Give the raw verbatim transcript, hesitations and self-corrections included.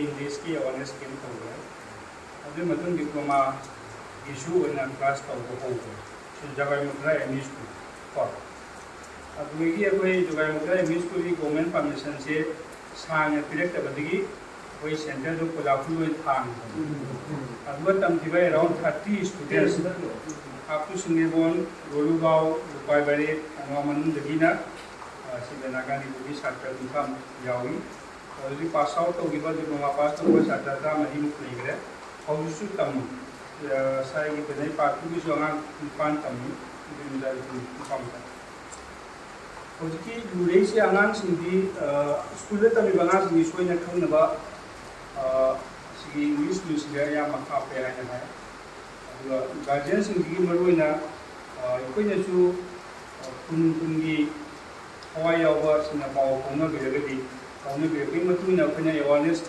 ꯏꯪꯂꯤꯁꯀꯤ ꯑꯦꯋꯥꯔꯅꯦꯁ ꯀꯦꯝ ꯇꯧꯈ꯭ꯔꯦ꯫ ꯑꯗꯨꯒꯤ ꯃꯇꯨꯡ ꯗꯤꯄ꯭ꯂꯣꯃꯥꯒꯤꯁꯨ ꯑꯣꯏꯅ ꯀ꯭ꯂꯥꯁ ꯇꯧꯕ ꯍꯧꯈ꯭ꯔꯦ꯫ ꯁꯤ ꯖꯒꯥꯏꯃꯨꯈ꯭ꯔꯥ ꯑꯦꯝ ꯏ ꯁ꯭ꯀꯨꯜ ꯀꯣ꯫ ꯑꯗꯨꯗꯒꯤ ꯑꯩꯈꯣꯏ ꯖꯒꯥꯏꯃꯨꯈ꯭ꯔꯥ ꯑꯦꯝ ꯏ ꯁ꯭ꯀꯨꯜꯒꯤ ꯒꯣꯔꯃꯦꯟ ꯄꯥꯔꯃꯤꯁꯟꯁꯦ ꯁꯥꯡꯅ ꯄꯤꯔꯛꯇꯕꯗꯒꯤ ꯑꯩꯈꯣꯏ ꯁꯦꯟꯇꯔꯗꯨ ꯀꯣꯂꯥꯄꯨꯔ ꯑꯣꯏꯅ ꯊꯥꯡꯈ꯭ꯔꯦ꯫ ꯑꯗꯨꯒ ꯇꯝꯈꯤꯕ around thirty students, up to ꯁꯤꯡꯖꯃꯩ, ꯂꯣꯂꯨꯒꯥꯎ, ꯂꯨꯄꯥꯏꯕꯔꯦ, ꯀꯪꯂꯥ ꯃꯅꯨꯡꯗꯒꯤꯅ, ꯑ, ꯁꯤꯗ ꯅꯥꯒꯥ ꯃꯅꯤꯄꯨꯔꯒꯤ ꯁꯥꯇ꯭ꯔ ꯀꯨꯟꯊ꯭ꯔꯥꯃꯨꯛ ꯌꯥꯎꯏ꯫ ꯍꯧꯖꯤꯛ ꯄꯥꯁ ꯑꯥꯎꯠ ꯇꯧꯈꯤꯕ, ꯗꯤꯄ꯭ꯂꯣꯃꯥ ꯄꯥꯁ ꯇꯧꯕ ꯁꯥꯇ꯭ꯔ ꯇꯔꯥꯃꯔꯤꯃꯨꯛ ꯂꯩꯈ꯭ꯔꯦ꯫ ꯍꯧꯖꯤꯛꯁꯨ ꯇꯝꯃꯤ꯫ ꯑ, ꯁꯥꯏꯒꯤ ꯕꯦꯅꯩ ꯄꯥꯔꯛꯇꯨꯒꯤꯁꯨ ꯑꯉꯥꯡ ꯅꯤꯄꯥꯟ ꯇꯝꯃꯤ, ꯅꯨꯄꯤ ꯃꯆꯥ ꯅꯨꯄꯤ ꯅꯨꯄꯥ ꯃꯆꯥ꯫ ꯍꯧꯖꯤꯛꯀꯤ ꯂꯨꯔꯛꯏꯁꯦ ꯑꯉꯥꯡꯁꯤꯡꯗꯤ, ꯑ, ꯁ꯭ꯀꯨꯜꯗ ꯇꯝꯃꯤꯕ ꯑꯉꯥꯡꯁꯤꯡꯗꯤ ꯁꯣꯏꯅ ꯈꯪꯅꯕ, ꯑ, ꯁꯤꯒꯤ ꯏꯪꯂꯤꯁ ꯁ꯭ꯀꯨꯜꯁꯤꯗ ꯑꯌꯥꯝꯕ ꯍꯥꯞꯄꯦ ꯍꯥꯏꯅ ꯍꯥꯏ꯫ ꯑꯗꯨꯒ ꯒꯥꯔꯖꯤꯌꯟꯁꯤꯡꯁꯤꯒꯤ ꯃꯔꯨꯑꯣꯏꯅ, ꯑ, ꯑꯩꯈꯣꯏꯅꯁꯨ, ꯑ, ꯈꯨꯟ ꯈꯨꯟꯒꯤ ꯊꯋꯥꯏ ꯌꯥꯎꯕꯁꯤꯡꯅ ꯄꯥꯎ ꯐꯥꯎꯅꯕꯤꯔꯒꯗꯤ, ꯐꯥꯎꯅꯕꯤꯔꯛꯄꯒꯤ ꯃꯇꯨꯡ ꯏꯟꯅ ꯑꯩꯈꯣꯏꯅ awareness